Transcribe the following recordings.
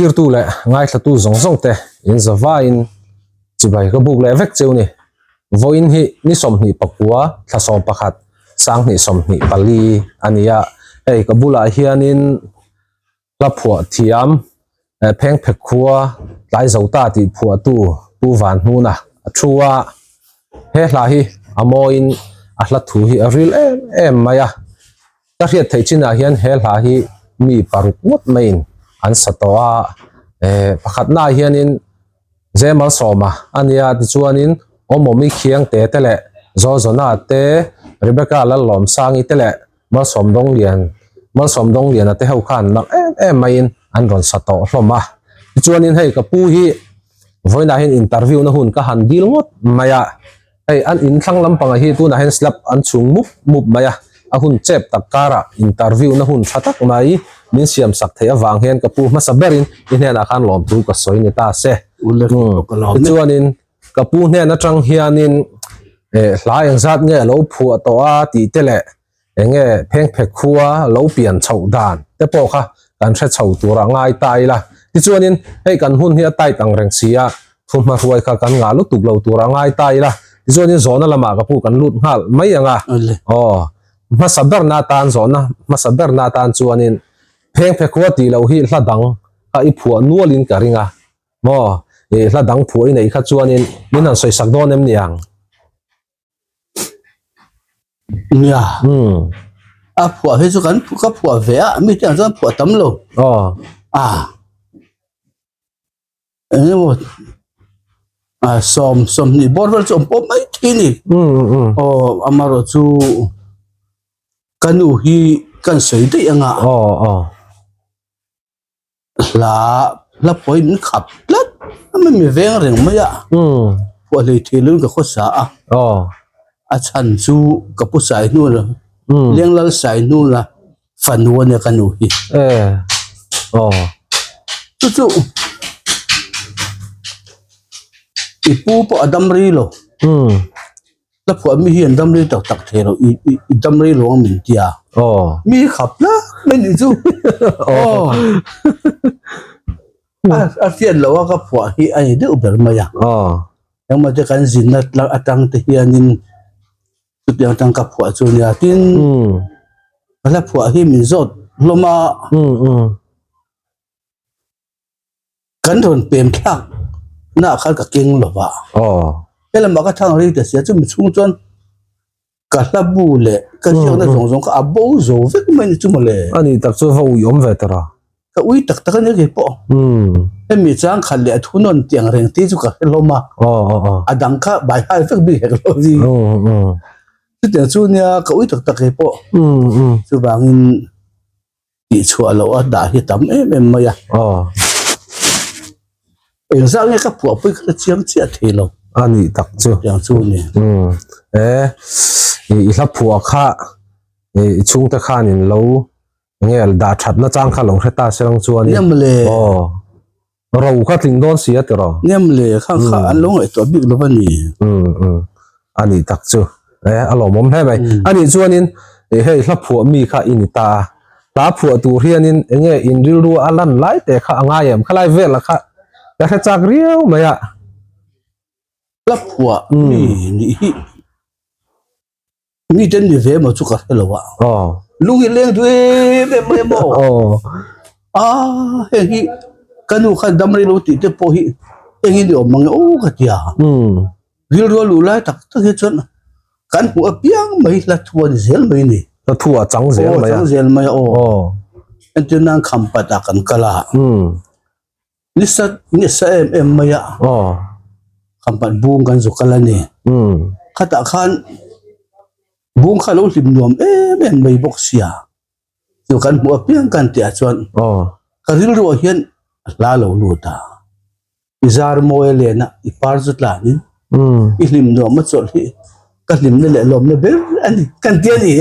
Thlirtu leh ngaithlatu zawng zawng te in zavaiin chibai ka buk leh vek cheu ni. Vawiin hi ni 29 thla 11 2024 a ni a, hei ka bulah hianin hla phuah thiam Phengphe khua tlai zo ta tih phuahtu Pu Vanhnuna a thu a, he hla hi a mawiin a hla thu hi a ril em em mai a. Ka hriat theih chinah hian he hla hi mi paruk ngawt maiin an sa tawh a, eh pakhatnaah hianin Zemal Sawma a nia tichuanin Awmawmi Khiangte te leh Zawzawna te, Rebecca Lallawmsangi te leh Malsawm Dawnglian Malsawm Dawngliana te ho khan nalh em em maiin an rawn sa tawh hlawm a. Tichuanin hei ka pu hi vawiinah hian interview na hun ka han dil ngawt mai a. Hei an in thlang lampangah hi tunah hian slab an chhung mup mup mai a, a hun chep tak karah interview na hun tha tak mai min siam sak theih avang hian ka pu hmasa berin i hnenah khan lawmthu ka sawi ni ta se. Tichuanin ka pu hnen atang hianin eh hla engzat nge a lo phuah tawh a tih te leh Enge phengphe khua lo pian chhoh dan te pawh kha kan hre chho tur a ngai ta ila. Tichuanin hei kan hun hi a tight ang reng si a, thuhma hruai kha kan ngah lutuk lo tur a ngai ta ila. Tichuanin zawhna lamah ka pu kan lut nghal mai ang a. Aw, hmasa berna atan zawhna hmasa berna atan chuanin phengphe khua tih loh hi hla dang kha i phuah nualin ka ring a. Maw, i hla dang phuah i neih kha chuanin min han sawisak dawn em niang? Nia. Hmm. A phuah hi chu kan ka phuah ve a, mi te ang chuan phuah tam lo. Aw. A. Engemaw a sawm sawmhnih bawr vel chu awm pawh mai thei ni. Hmm hmm hmm. Aw amarawh chu ka nu hi kan sawi daih anga. Aw aw. Hla hla pawhin min khap tlat a mi mi veng reng mai a phuah hlei thei lovin ka khawsa a a chhan chu ka pu sai hnu la Lenglal sai hnu la fanu a nia ka nu hi chu chu i pu pawh a dam rih lo. Ka phuah mi hi an dam rei tak tak thei lo, i i i dam rei lo ang min tia. Aw. Mi hi khap hlak mai nih chu. Aw. A a hriat loh a ka phuah hi a ni deuh ber mai a. Aw. Engmah te kan zinna tlang atang te hianin chutiang atang ka phuah chu nia. Tin, ka hla phuah hi min zawt hlawm a. Kan rawn pem thlak na khan ka keng lo va. He lamah ka thang rei ta sia chumi chhung chuan ka hla bu leh ka ziakna zawng zawng kha a bo zo vek mai ni chu mawle. A nih tak chu va ui awm ve ta ra. Ka ui tak tak a nia kei pawh. Hemi chang khat leh a thu nawn tiang reng te chu ka hre hlawm a. A dang kha bai nghal vek bik hek lo ni. Chutiang chu nia ka ui tak tak kei pawh. Chuvangin. Tih chhuah loh a dah hi tam em em mai a. Aw. Engzah nge ka phuah pui kha chiang chiah thei lo. A nih tak chu. Tiang chu ni. Umm. E, i hla phuah kha i chhungte khanin lo nge dah thatna chang kha lo hre ta se lang chuanin. Nia mawle. Aw. Ro kha tling dawn si a tiraw? Nia mawle, kha kha an lo ngaihtuah bik lo a ni. Umm umm, a nih tak chu. E, a lawmawm hle mai. A nih chuanin hei hla phuah mi kha i ni ta a, hla phuah tur hianin enge in rilru a lan lai te kha a ngai em? Khalai vel kha ka hre chak riau mai a. Hla phuah mi nih hi. Mi ten ni ve maw chu ka hre lo a. Aw. Lung hi leng duh em em mai a maw. Aw. A heng hi ka nu khan dam rei lo tih te pawh hi eng hi ni awm mang e aw ka ti a. Umm. Rilru a luh lai tak tak hi chuan kan hmuh apiang mai hla thu a ni zel mai ni. Hla thu a chang zel mai a. Aw chang zel mai a aw. Aw. Entir nan khampat ah kan kal a. Umm. Nisa nisa em em mai a. Aw. Khampat bung kan zu kal a ni. Umm. Khatah khan bung kha lo hlim nuam em em mai bawk sia. Chu kan hmuh apiang kan tih ah chuan Aw. ka rilruah hian a hla lo lut a. I zar mawi a len a, i par chu tlanin i hlim nuam a chawlh hi ka hlimna leh lawmna ber a ni kan ti a ni.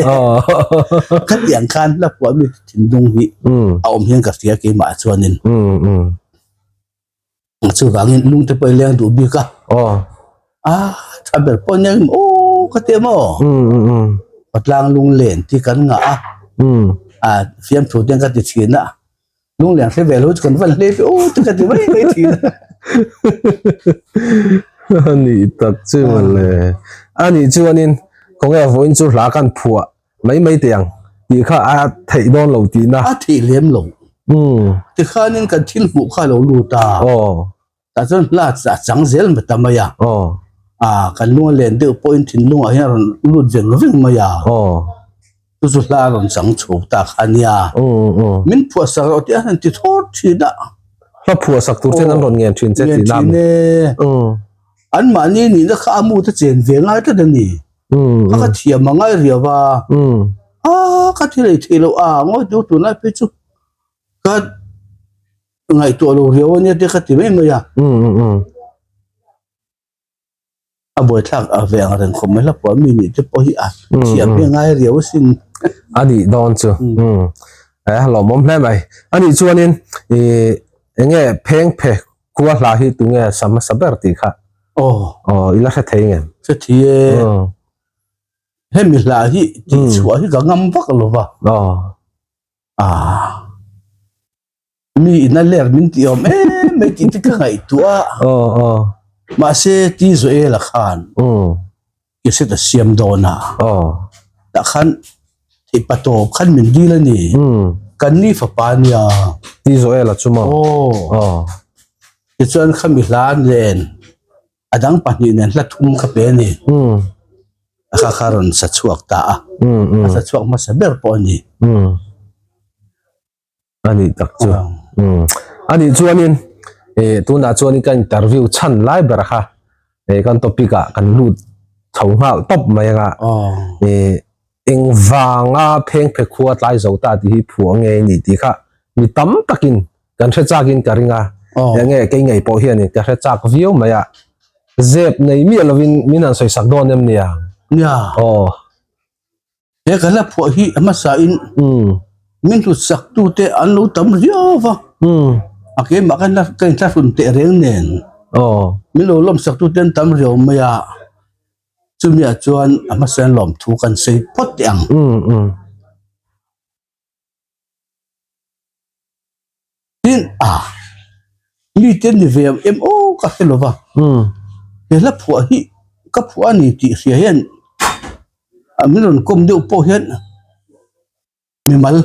Ka tih ang khan hla phuah mi thinlung hi a awm hian ka hria keimah chuanin. Chuvangin lungte pawh i leng duh bik a. A tha ber pawh nia aw ka ti em aw. Patlang lunglen ti kan ngah a. A fiamthu te ka ti thin a. Lunglen hre ve lo chu kan van hlei ve aw te ka ti mai mai thin a. A nih tak chu mawle. A nih chuanin khawnge vawiin chu hla kan phuah mai mai teh ang tih kha a theih dawn lo tihna. A theih lem lo. Tikhanin kan thil hmuh kha a lo lut a. Tah chuan hla a chang zel mai ta mai a. Kan lung a len deuh pawhin thinlungah hian a rawn lut veng veng mai a. Chu chu hla a rawn chang chho ta kha a nia. Min phuah sak rawh tih a han ti thawt thin a. Hla phuah sak tur chuan an rawn ngen thin che tih na. Ngen thin e. Anmahni nihna kha a mut a chen ve ngai tlat a ni. Ka ka thiam a ngai riau a. A ka thil ei theih loh a ngawi tur tunlai phei chu ka ngaihtuah lo riau a nia te ka ti mai mai a. A buaithlak a ve ang reng khawp mai hla pawh mi nih te pawh hi a thiam hi a ngai riau asin. A nih dawn chu. E lawmawm hle mai. A nih chuanin i enge pheng phe khua hla hi tunge sa hmasa ber tih kha. Aw. Aw i la hre thei ngem? Hre thei e. Hemi hla hi tih chhuah hi ka ngam vak lo va. Aw. Ah. Mi in a ler min tih awm em mai tih te ka ngaihtuah a. Aw aw. Mahse ti Joel-a khan cassette a siam dawn a. Aw. Tah khan theih pa tawp khan min dil a ni. Kan ni fapa a nia. Ti Joel-a chu maw? Aw. Aw. Tichuan khami hla nen a dang pahnih nen hla thum ka pe a ni. A kha kha rawn sa chhuak ta a. A sa chhuak hmasa ber pawh a ni. A nih tak chu. A nih chuanin eh tunah chuanin ka interview chhan lai ber kha eh kan topic ah kan lut chho nghal tawp mai anga eh eng vanga pheng phe khua tlai zo ta tih hi phuah nge ni tih kha mi tam takin kan hre chakin ka ring a enge kei ngei pawh hianin ka hre chak viau mai a zep nei miah lovin min han sawi sak dawn em nia. Nia. Aw. He ka hla phuah hi a hmasain min hlut saktute an lo tam riau va, a keimah ka inhla ka inthlahrun teh reng nen min lo lawm saktute an tam riau mai a, chumiah chuan a hmasain lawmthu kan sawi phawt teh ang. Tin, a, mite ni ve ang em aw ka hre lo va, he hla phuah hi ka phuah a ni tih hria hian a min rawn kawm deuh pawh hian mimal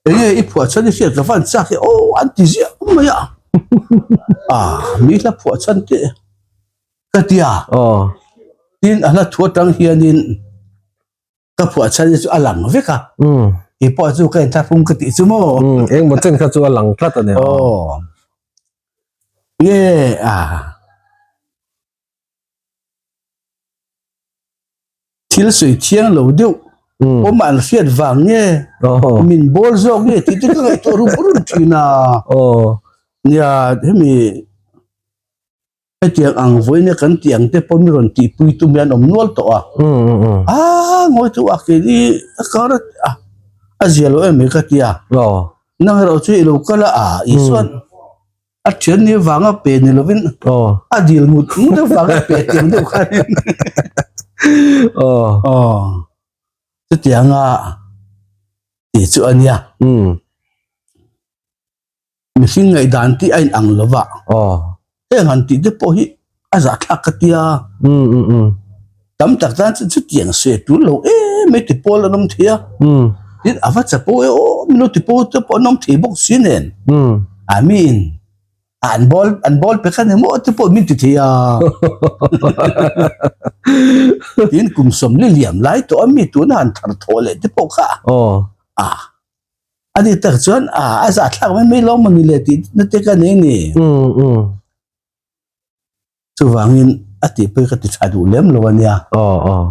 enge i phuah chhan i hriat ka van chak e aw an ti ziah mai a, a mi hla phuah chhan te ka ti a, tin a hla thu atang hianin. Ka phuah chhan hi chu a lang vek a. Kei pawh chu ka inthlahrung ka tih chu maw. Engmaw chen kha chu a lang tlat a ni. Aw. Nge a. Thil sawi thiang lo deuh awm an hriat vang nge min bawl zawk nge tih te ka ngaihtuah rum rum thin a. Nia hemi Hetiang ang vawiina kan tih ang te pawh mi rawn tihpui tum hian awm nual tawh a. Aa ngawi chu a ke ni a kar a a zia lo em mai ka ti a. Nang erawh chu i lo kal a a Isuan a thian ni vanga pe ni lovin a dil ngut ngut avanga pe tiang deuh khanin. Aw chutianga tih chu a nia. Mihring ngaihdan tih a inang lo va. Aw. Heng han tih te pawh hi a zahthlak ka tia. Um um um. Tam tak tan chuan chutiang se tul lo em mai ti pawl an awm thei a. Um. Tin a va chapo e aw min lo ti pawl te pawh an awm thei bawk si nen. Um. A miin an bawl an bawl pe kha ni maw te pawh min ti thei a. Tin kum sawmli liam lai tawh a mi tuna han thar thawh leh te pawh kha. Aw. A. A ni tak chuan a a zahthlak mai mai lawm a ni le tih na te ka nei ni. Chuvangin a tih pawh hi ka ti tha duh lem lo a nia. Aw aw.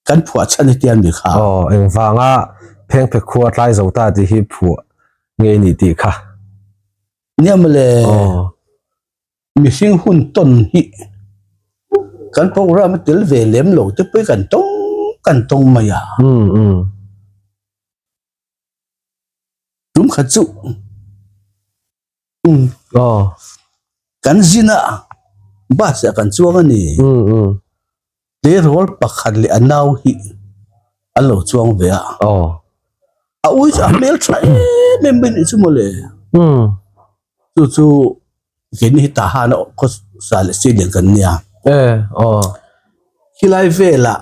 Kan phuah chhan hi tiang ni kha. Aw engvanga phengphe khua tlai zo ta tih hi phuah nge ni tih kha. Nia mawle. Aw. Mihring hun tawn hi kan program a tel ve lem lo te pawh hi kan tawng kan tawng mai a. Tum khat chu kan zin a bus ah kan chuang a ni. Tleirawl pakhat leh a nau hi. An lo chuang ve a. Aw. A ui chu a hmel tha em em mai nih chu mawle. Umm. Chu chu keini hi Tahan a khawsa leh Sydney kan nia. E aw. Khilai velah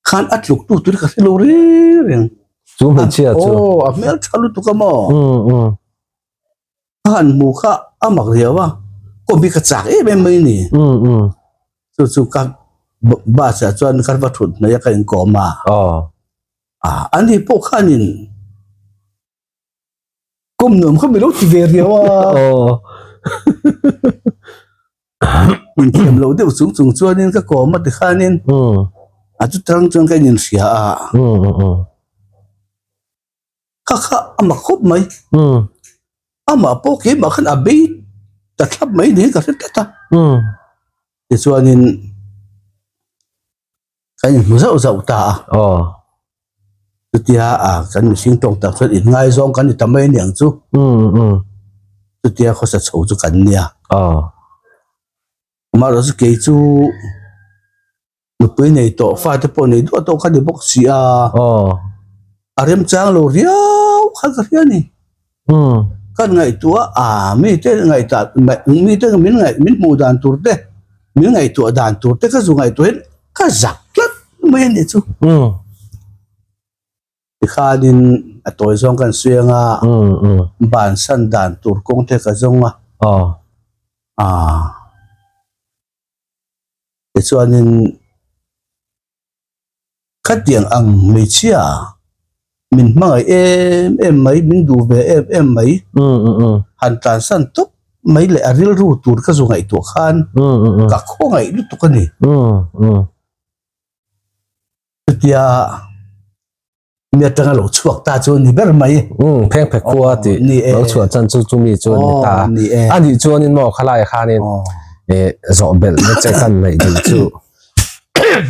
khan a tluk tu tur ka hre lo reng reng. Chu hmeichhia chu. Aw a hmel tha lutuk a maw. Umm umm. Ka han hmu kha a mak riau a, kawm hi ka chak em em mai a ni. Umm umm. Chu chu ka bus ah chuan ka va thut hnaih a ka inkawm a. Aw. Ah ani pawh khanin kawm nuam kha mi lo ti ve riau a. Aw. Inthiam lo deuh chung chung chuanin ka kawm a tikhanin a chutang chuan ka inhria a. Umm umm umm. Kha kha a mak khawp mai. Amah pawh keimah khan a bei ta thlap mai niin ka hre tlat a. Tichuanin kan inhmu zauh zauh ta a. Chutia kan mihring tawng tak chuan inngaizawng kan ni ta mai aniang chu. Chutia khawsa chho chu kan nia. Amaherawhchu kei chu. Nupui nei tawh fate pawh nei duah tawh kha ni bawk si a. Aw. A remchang lo riau kha ka hria ni. Kan ngaihtuah a mite ngaihtuah mite min ngaih min hmuh dan tur te min ngaihtuah dan tur te ka zu ngaihtuah hian ka zak tlat mai a nih chu. Tikhanin a tawi zawng kan sawi anga bansan dan tur kawng te ka zawng a. Aw. Aa. Tichuanin khatiang ang hmeichhia min hmangaih em em mai, min duh ve em em mai, han tlansan tawp mai leh a rilru tur ka zu ngaihtuah khan ka khawngaih lutuk a ni. Chutia mi atanga lo chhuak ta chu ni ber mai. Um pheng phek khua ti lo chhuah chan chu chumi chu ni ta. A nih chuanin maw khalai khanin e zawh belh na che kan neih duh chu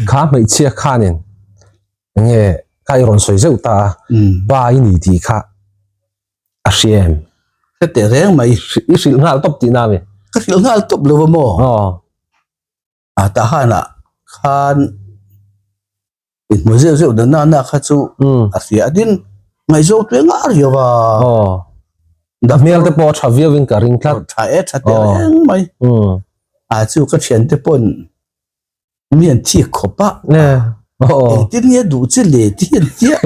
kha hmeichhia khanin enge kha i rawn sawi zeuh ta a pa i ni tih kha a hria em? Hre teh reng mai. I hrilh nghal tawp tihna mi? Ka hrilh nghal tawp lo va maw? Aw. A tahanah khan inhmu zeuh zeuh dan na na kha chu a hria a tin ngaihzawng tu engah riau a. Aw. A hmel te pawh a tha viau in ka ring tlat. Tha e tha teh reng mai. A chu ka thian te pawn mi an thik khawp a. Aw. Engtin nge duh chi le ti an tia.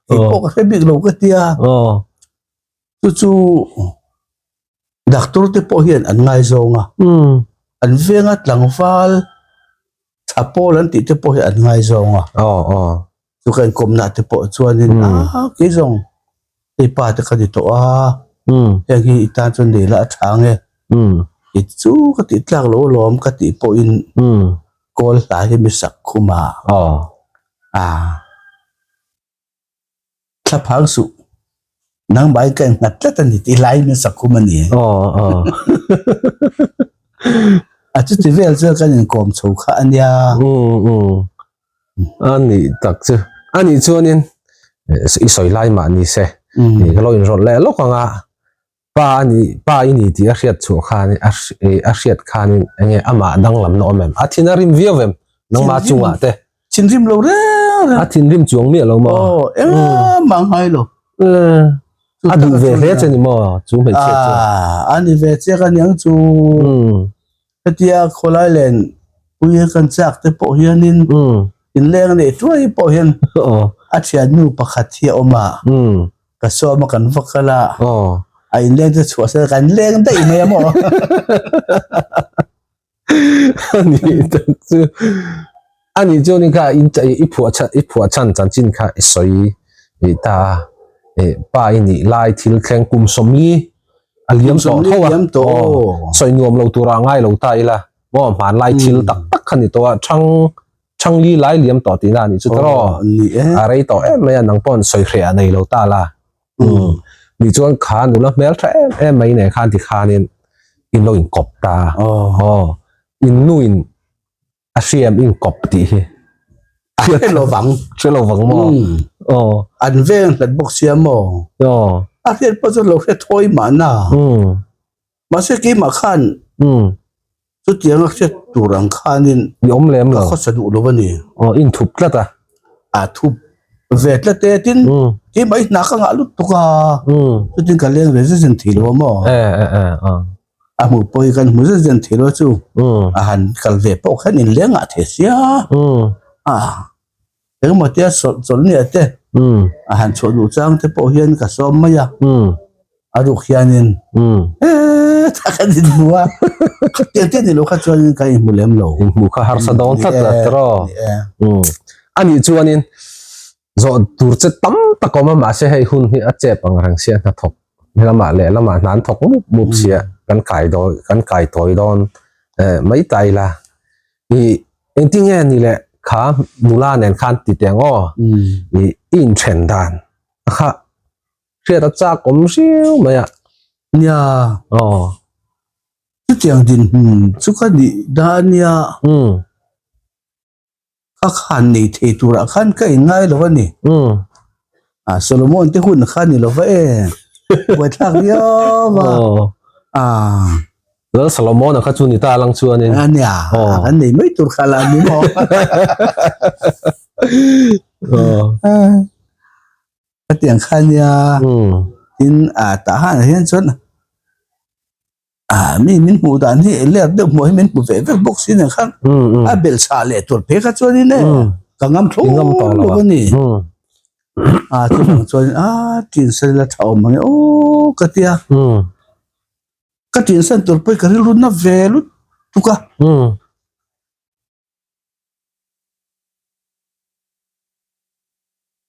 Kei pawh ka hre bik lo ka tia. Aw. Chu chu Doctor te pawh hian an ngaizawng a, an venga tlangval tha pawl an tih te pawh hi an ngaizawng a. Chu ka inkawmna te pawh chuanin a kei zawng hei pa te ka ni tawh a, heng hi i tan chuan nei la a tha ang e, i chu ka tih tlak lo alawm ka tih pawhin kawl hla hi mi sak khum a. Thla phang suh, nangmah in ka innghat tlat a ni tih hlai in sak khum a ni. Aw aw. A chuti vel chuan kan inkawm chho kha a nia. Um um. A nih tak chu. A nih chuanin i sawi lai mah ni se. Ka lo inrawlh leh lawk ang a. Pa a ni pa i ni tih a hriat chhuah khan a a hriat khanin enge amah danglamna awm em? A thin a rim viau em? Nangmah chungah te. Thinrim lo reng reng. A thinrim chuang miah lo maw? Aw, engmah ngai lo. A duh ve hle che ni maw chu hmeichhia chu? A ni ve chiak a niang chu. Hetia khawlai len pui kan chak te pawh hianin inleng neih tuai pawh hian a thiannu pakhat hi a awm a. Ka sawm a kan va kal a, a inleng chu chhuah sela kan leng daih mai a maw? Ani tak chu ani chu ni kha in i phuah chan i phuah chan chanchin kha i sawi i ta a pa i nih lai thil thleng kum sawmli a liam tawh tho a sawi nuam lo tura ngai lo ta ila maw hmanlai thil tak tak kha ni tawh a thang Changli lai liam tawh tihna a nih chu tawh a rei tawh em mai a nang pawh an sawi hreh a nei lo ta la nih chuan kha nula hmel tha em em mai nen khan ti khanin in lo inkawp ta aw in nu in a hriam inkawp tih hi a hre lo vang hre lo vang maw aw an veng hlat bawk sia maw aw a hriat pawh chu lo hre thawi mahna mahse keimah khan. Chutianga hriat tur ang khanin I awm lem lo. Ka khawsa duh lo a ni. Aw, inthup tlat a. A thup ve tlat e, tin keimah i hna ka ngah lut tuk a, chutin ka leng ve zet zen thei lo a maw? E e e a. A hmuh pawh hi kan hmu zet zen thei lo chu a han kal ve pawh khan inleng ngah thei sia. A engemaw tia sawlh chawlh nia te a han chhuah duh chang te pawh hian ka sawm mai a, a ruk hianin he ta kan inhmu a, khatiang te ni lo kha chuanin kan inhmu lem lo. Inhmu kha harsa dawn tlat la tiraw. Anih chuanin zawh tur che tam tak awm a mahse hei hun hi a chep ang reng sia hnathawk lamah leh lamah hna an thawk mup mup sia kan kai dawi kan kai tawi dawn mai ta ila. I engtin nge ni le kha nula nen khan ti teh ang aw i i inthen dan a kha hriat a chak awm riau mai a. Nia. Aw. Chutiang dinhmun chu ka nih dan nia. Ka khan nei thei turah khan ka inngai lo a ni. A Solomon te hun kha ni lo va e. Buaithlak riau a. A. Lal Solomon a kha chu ni ta lang chuanin. A nia. Kan nei mai tur kha la ni maw. Hetiang kha nia. Tin a tah han hian chuan Ah, mi min hmuh dan hi lek deuh hmuh hi min hmu ve vek bawk si nen khan a bel chhah leh tur phei kha chuanin e ka ngam thlawt lo a ni. Ah, chuvang chuanin ah tinsan ila tha awm ang e aw ka ti a. Ka tinsan tur pawh hi ka rilru na ve lutuk a.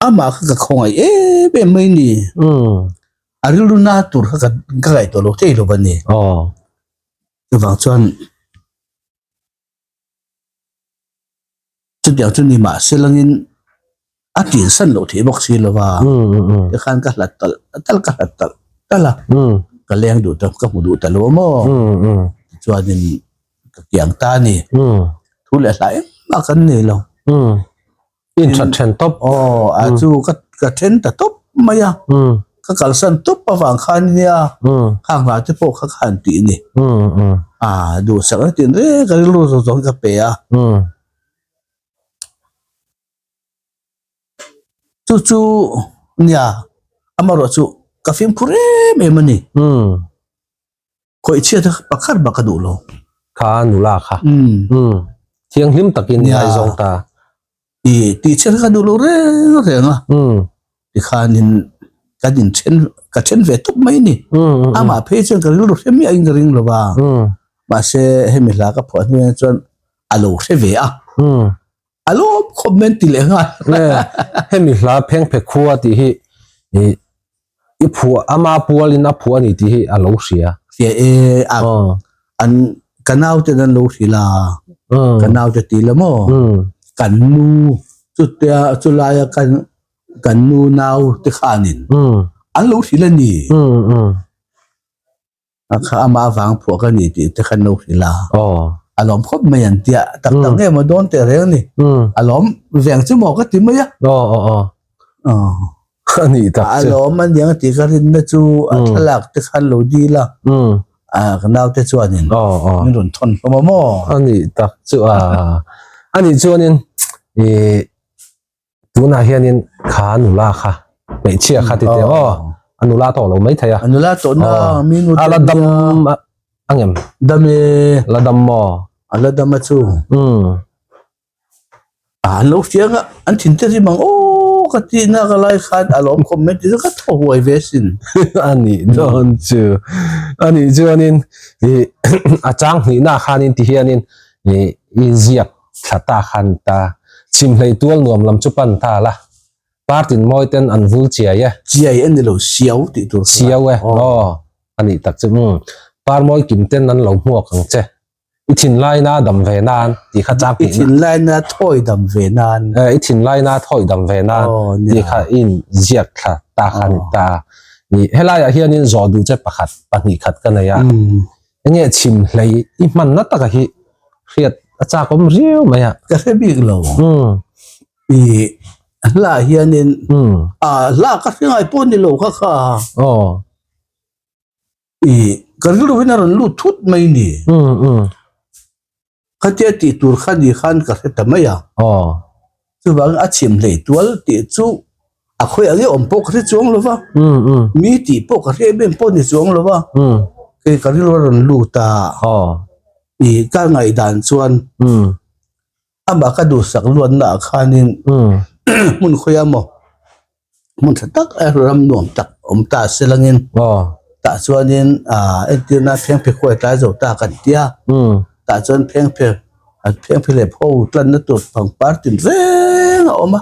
Amah kha ka khawngaih em em mai ni. A rilru na tur kha ka ngaihtuah lo thei lo a ni. Chuvang chuan chutiang chu ni mahse langin a tinsan loh theih bawk si lo va. Tikhan ka hlat talh talh ka hlat talh talh a. Ka leng duh ta ka hmu duh ta lo a maw. Tichuanin ka kiang ta a ni. Thu leh hla engmah kan nei lo. In that then tawp. Aw, a chu ka ka then ta tawp mai a. Ka kalsan tawp avang khan nia khang hla te pawh kha khan tih a ni. A duhsak na tin reng ka rilru zawng zawng ka pe a. Chu chu nia amaherawh chu ka fimkhur em em a ni. Khawih chhiat a pakhat bak ka duh lo. Kha nula kha. Thianghlim takin ngaizawng ta. I tih chhiat kha ka duh lo reng reng a. Tikhanin kan inthen ka then ve tawp mai a ni. Amah phei chuan ka rilru hre miahin ka ring lo va. Mahse hemi hla ka phuah hnuaiah chuan a lo hre ve a. A lawm khawp mai an ti leh nghal. Hemi hla phengphe khua tih hi i phuah ama pualin a phuah a ni tih hi a lo hria. Hria e, a an ka naute an lo hrilh a, ka naute ti la maw, kan nu chutia chulaia kan kan nu nau te khanin an lo hrilh a ni. A kha amah avang phuah ka ni tih te khan lo hrilh a. A lawm khawp mai an tia. Tak tak nge maw dawn teh reng ni. A lawm veng chu maw ka ti mai a. A nih tak chu. A lawm a niang tih ka rinna chu a thlalak te khan lo dil a. A ka naute chuanin min rawn thawn hlawm a maw. A nih tak chu a. A nih chuanin i Tunah hianin kha nula kha hmeichhia kha ti teh aw a nula tawh lo mai thei a. A nula tawh na mi nu a la dam a ngem. Dam e. La dam maw? A la dam a chu. An lo hriang a an thin te rim ang aw ka tih na ka lai khan a lawm khawp mai ti chu ka thaw huai ve sin. A nih dawn chu. A nih chuanin i a chang hnihna khanin ti hianin i i ziak thla ta khan ta chhimhlei tual nuam lam chu pan ta la partin mawi ten an vul chiai e. Chiai a ni lo siau tih tur kha. Siau e aw a nih tak chu umm par mawi kim ten an lo hmuak ang che i thinlaina dam ve nan tih kha chang I thinlaina thawi dam ve nan. I thinlaina thawi dam ve nan tih kha i inziak thla ta kha a ni ta i helaiah hianin zawh duh che pakhat pahnih khat ka nei a. Enge chhim hlei i hmanna taka hi hriat a chak awm riau mai a. Ka hre bik lo. I hla hianin a hla ka hre ngai pawh ni lo kha kha. Aw. I ka rilru hian a rawn lut thut mai ni. Khatia tih tur kha ni khan ka hre ta mai a. Chuvangin a chim hlei tual tih chu a khawi ang i awm pawh ka hre chuang lo va, mi tih pawh ka hre em em pawh ni chuang lo va, kei ka rilru a rawn lut a, i ka ngaihdan chuan amah ka duhsak luatna ah khanin hmun khawi a maw hmun tha tak ram nuam tak awm ta se langin tah chuanin ah entirna phengphe khuai tlai zo ta kan tia tah chuan phengphe an phengphe leh pho tlanna tur pangpar tin reng a awm a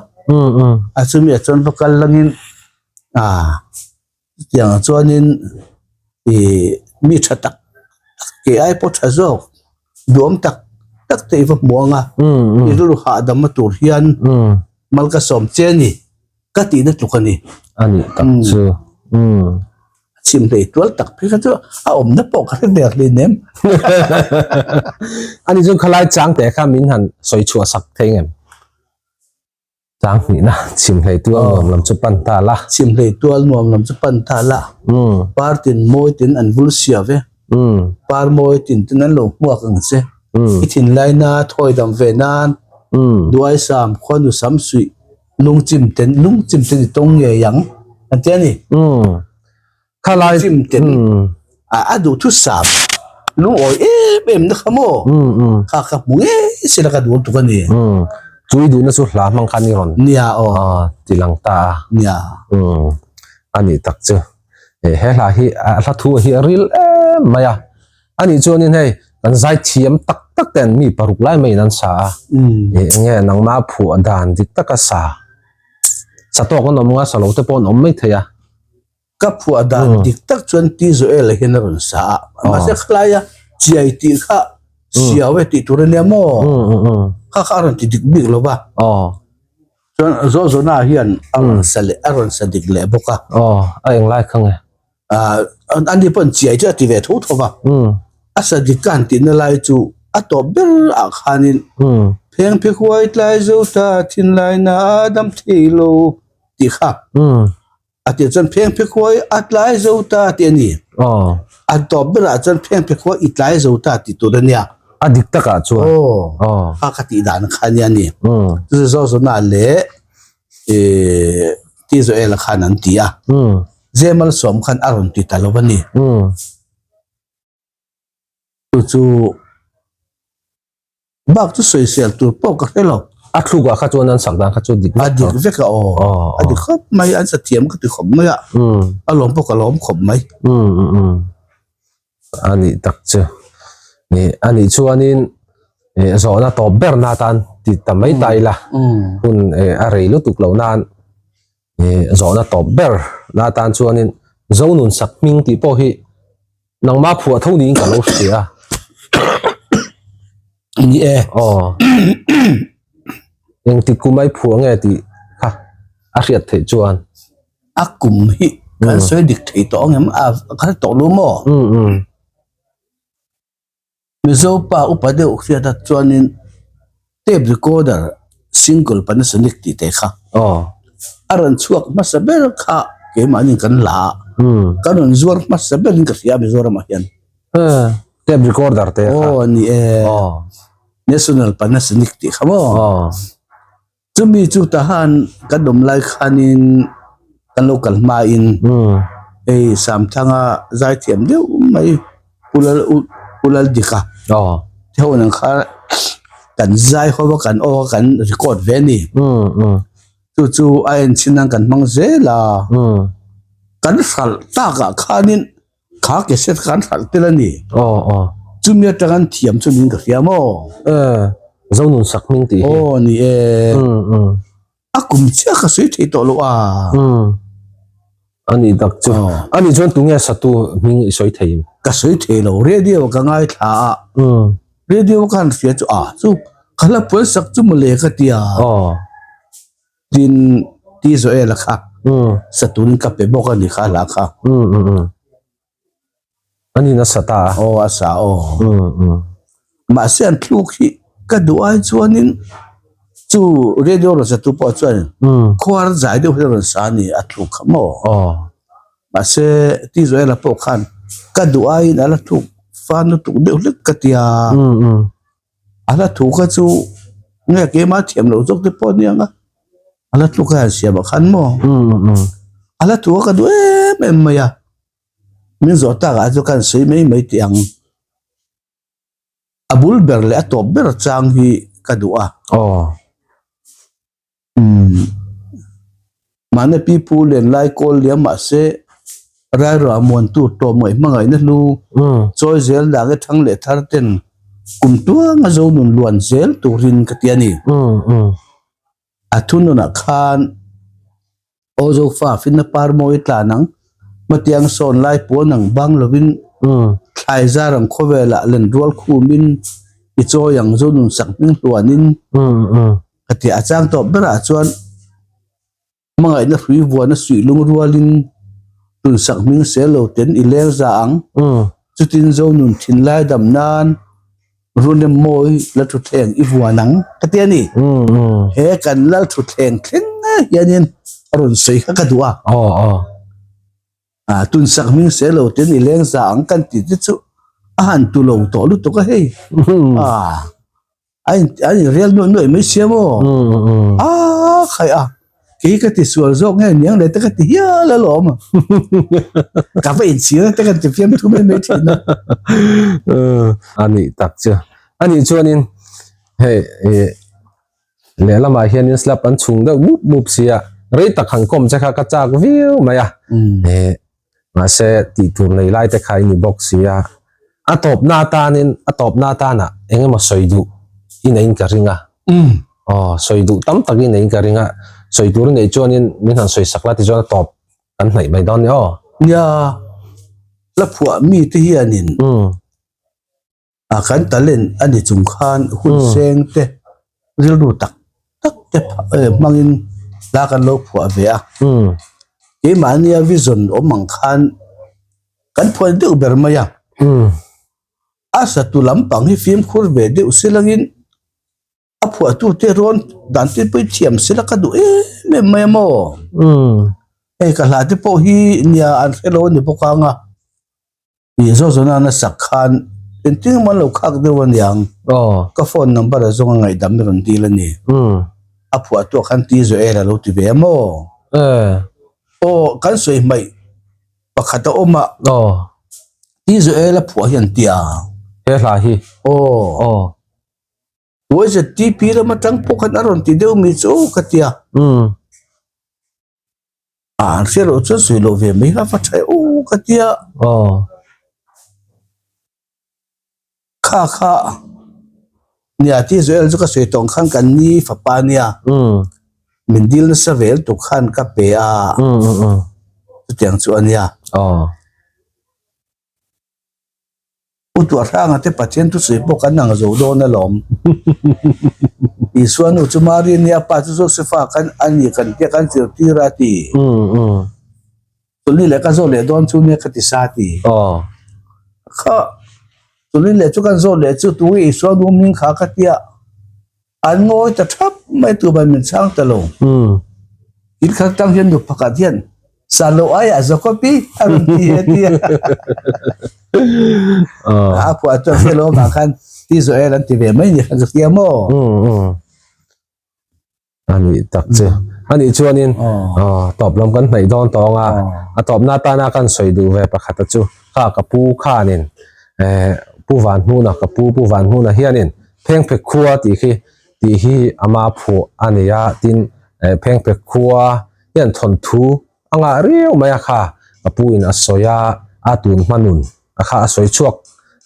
a chumi ah chuan va kal langin ah chutiang ah chuanin ih mi tha tak tak ke ai pawh tha zawk duhawm tak tak te i va hmu ang a i rilru hahdam na tur hian mal ka sawm che a ni ka tihna tluk a ni. A nih tak chu. A chim hlei tual tak phei kha chu a awmna pawh ka hre der hlei nem. Ani chuan khalai chang teh kha min han sawi chhuah sak thei ngem? Chang hnihna chim hlei tual nuam lam chu pan ta la. Chim hlei tual nuam lam chu pan ta la. Par tin mawi tin an vul sia ve. Par mawi tin tin an lo hmuak ang che. I thinlai na thawi dam ve nan Duaisam khuanu sam suih lungchim ten lungchim ten i tawng ngei ang an ti a ni. Khalai chim ten a a duh thu sam lungawi em em na kha maw kha kha hmu ngei se la ka duh tuk a ni. Chui duhna chu hla hmang khan i rawn nia aw ti lang ta a. Nia. A nih tak chu. He hla hi a hla thu hi a ril em mai a. A nih chuanin hei kan zai thiam tak tak ten mi paruk lai maiin an sa a. Enge nangmah phuah dan dik taka sa. Sa tawk an awm nga sa lo te pawh an awm mai thei a. Ka phuah dan dik tak chuan Ti Joel-a hian a rawn sa a. Mahse khalaia chiai tih kha siau e tih tur a nia maw? Kha kha a rawn ti dik bik lo va. Chuan Zozona hian a rawn sa leh a rawn sa dik leh bawk a. A englai kha nge? Ani pawhin chiai chu a ti ve tho tho va. A sa dik ka han tihna lai chu a tawp ber ah khanin Phengphe khuai tlai zo ta thinlaina a dam thei lo tih kha. A tih chuan phengphe khuai a tlai zo ta tih a ni. A tawp berah chuan phengphe khuai i tlai zo ta tih tur a nia. A dik takah chuan. Aw. Kha ka tih dan kha nia ni. Chu chu Zozona leh Ti Joela khan an ti a. Zemalsawm khan a rawn ti ta lo a ni. Chu chu. Bak chu sawisel tur pawh ka hre lo. A thluk ah kha chuan an sak dan kha chu dik vek. A dik vek a aw. A dik khawp mai, an sa thiam ka ti khawp mai a. A lawm pawh ka lawm khawp mai. A nih tak chu. A nih chuanin zawhna tawp ber na tan ti ta mai ta ila. Hun a rei lutuk lo nan zawhna tawp ber na tan chuanin Zonun sak hming tih pawh hi Nangmah phuah tho niin ka lo hria. Ni e. Aw. Engtik kum ai phuah nge tih kha a hriat theih chuan. A kum hi kan sawi dik thei tawh ang em? A ka hre tawh lo maw? Mizo pa upa deuh hriat a chuanin tape recorder single Panasonic tih te kha a rawn chhuak hmasa ber kha keimahni kan la a, kan rawn zuar hmasa berin ka hria Mizoramah hian. Tape recorder te kha. Aw ni e. National Panasonic tih kha maw. Chumi chu tahan kan awm lai khanin kan lo kal hmain hei Samthanga zaithiam deuh mai Pu Lal Pu Laldika te ho nang kha kan zai ho a kan aw a kan record ve a ni. Chu chu a enchhin nan kan hmang zel a kan hralh takah khanin Kha cassette kha an hralh tel a ni. Aw aw. Chumi atang an thiam chu niin ka hria maw? Eh, Zonun sak hming tih hi. Aw ni e. Um um. A kum chiah ka sawi thei tawh lo a. Um. A nih tak chu. A nih chuan tunge satu hming i sawi thei? Ka sawi thei lo, radio ka ngaithla a. Um. Radio ka han hria chu a chu ka hla puan sak chu mawle ka ti a. Aw. Tin, Ti Joel-a kha sa turin ka pe bawk a ni kha hla kha. A ni nasa ta a. Aw a sa aw. Mahse an thluk hi ka duh ai chuanin chu radio rawn satu pawh chuan khuar zai deuh hi a rawn sa a ni a thluk kha maw. Mahse Ti Joel-a pawh khan ka duh aiin a la thluk fan lutuk deuh hlek ka ti a. A hla thu kha chu nge keimah thiam loh zawk te pawh aniang a, a hla tluk a han siam ah khan maw a hla thu a ka duh em em mai a, min zawh tak ah chu ka han sawi mai mai teh ang. A bul ber leh a tawp ber chang hi ka duh a. Umm mahni pi pu len lai kawl liam mahse Rairah muantu tlawmngaih hmangaihna hlu chawi zel dang e thang leh thar ten kum tuanga zo nun luan zel turin ka ti a ni. A thununah khan Aw Zofa finna par mawi tlan ang, hmatiang sawn lai puan ang bang lovin thlai zar ang khawvelah len rual khumin i chawi ang zo nun sak hming hluanin ka ti a. A chang tawp berah chuan hmangaihna hrui vuana suih lung rualin tun sak hming sel lo ten i leng za ang, chutin zo nun thinlai dam nan Runem mawi Lalthuthleng i vuan ang ka ti a ni. He kan Lalthuthleng thleng hianin a rawn sawi kha ka duh a. Tun sak hming se lo ten i leng za ang kan tih te chu a han tu lo tawh lutuk a hei. A in rial nuaih nuaih mai sia maw? A khai a. Kei ka ti sual zawk nge niang le te ka ti hial alawm. Ka va inchhir a te kan ti fiam thu mai mai thin a. A nih tak chu. A nih chuanin hei lehlamah hianin slab an chhung deuh mup mup sia rei tak han kawm che kha ka chak viau mai a. Mahse tih tur nei lai te kha i ni bawk sia. A tawpna atanin a tawpna atana eng emaw sawi duh i neiin ka ring a. Aw sawi duh tam tak i neiin ka ring a. Sawi tur i neih chuanin min han sawi sak la tichuan a tawp kan hnaih mai dawn ni aw. Nia, la phuah mite hianin a kan talent a ni chung khan hun seng te rilru tak tak te hmangin hla kan lo phuah ve a. Keimahnia vision awm ang khan kan phuah deuh ber mai a. A satu lampang hi fimkhur ve deuh silangin a phuahtute rawn dan te pawh hi thiam sela ka duh em em mai a maw? Hei ka hla te pawh hi nia an hre lo a ni bawk ang a, ih zawh zawh nana sak khan engtin emaw an lo khak deuh a niang, ka phone number a zawnga ngaihdam i rawn dil a ni, a phuahtuah khan Ti Joel a lo ti ve a maw? Aw kan sawi hmaih pakhat a awm a, Ti Joel a phuah hi an ti a. He hla hi? Aw. YZTP lam atang pawh khan a rawn ti deuh mi chu ka ti a. A an hria loh chuan sawi loh ve mai kha va tha e u ka ti a. Kha kha nia ti Joel chu ka sawi tawng khan kan ni fapa nia. Min dil nasa vel tuk khan ka pe a. Chutiang chu a nia. U Tuahranga te Pathian thusawi pawh kan ang zo dawn alawm. Isua nu chu Mari nia a pa chu Josefa khan a ni kan tia kan zirtir a ti. Chulni leh ka zawh leh dawn chu nia ka ti sa ti. Kha chulni leh chu kan zawh leh chu tu nge Isua nu hming kha ka tia. An ngawi ta thap mai tu ban min chhang ta lo. In khat tang hian nu pakhat hian sa lo aiah Jacob-i a rawn ti he tia. A phuah chuan hre lo avang khan Ti Joel an ti ve mai ni kha ka tia maw? A nih tak chu. A nih chuanin tawp lam kan hnaih dawn tawng a, a tawpna atana kan sawi duh ve pakhata chu kha ka pu khanin Pu Vanhmuna ka pu Pu Vanhmuna hianin Phengphe khua tih khi tih hi ama phuah a ni a, tin Phengphe khua hian thawnthu a ngah riau mai a kha ka pu in a sawi a, a tun hma nun a kha a sawi chhuak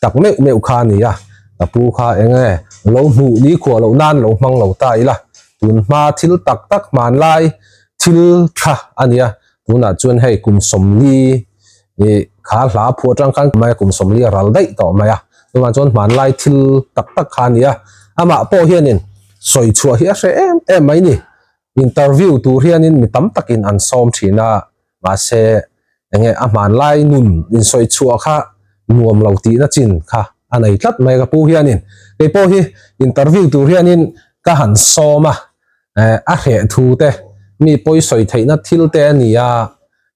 tak meuh meuh kha a ni a, ka pu kha eng nge lo hmuh ni khuah loh nan lo hmang lo ta ila, tun hma thil tak tak hmanlai thil tha a ni a, tunah chuan hei kum 40 Ih, kha hla phuah atang khan mai kum 40 a ral daih tawh mai a, chuvang chuan hmanlai thil tak tak kha a ni a, amah pawh hianin sawi chhuah hi a hre em em mai ni. Interview tur hianin mi tam takin an sawm thin a, mahse enge a hmanlai nun insawi chhuah kha nuam lo tihna chin kha a nei tlat mai ka pu hianin. Kei pawh hi interview tur hianin ka han sawm a, a hreh thu te mi pawi sawi theihna thil te a ni a,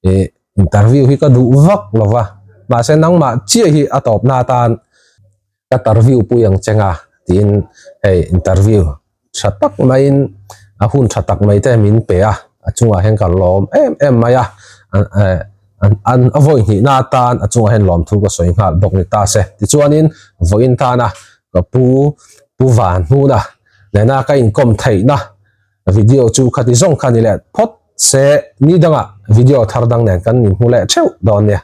ih interview hi ka duh vak lo va mahse nangmah chiah hi a tawpna atan ka tarview pui ang cheng a. tiin hei interview tha tak maiin a hun tha tak mai te min pe a, a chungah hian ka lawm em em mai a, an a vawi hnihna atan a chungah hian lawmthu ka sawi nghal bawk ni ta se. Tichuanin vawiin tana ka pu Pu Van Hnuna nena ka inkawm theihna video chu khati zawng kha ni leh phawt se ni dangah video thar dang nen kan inhmu leh theuh dawn nia.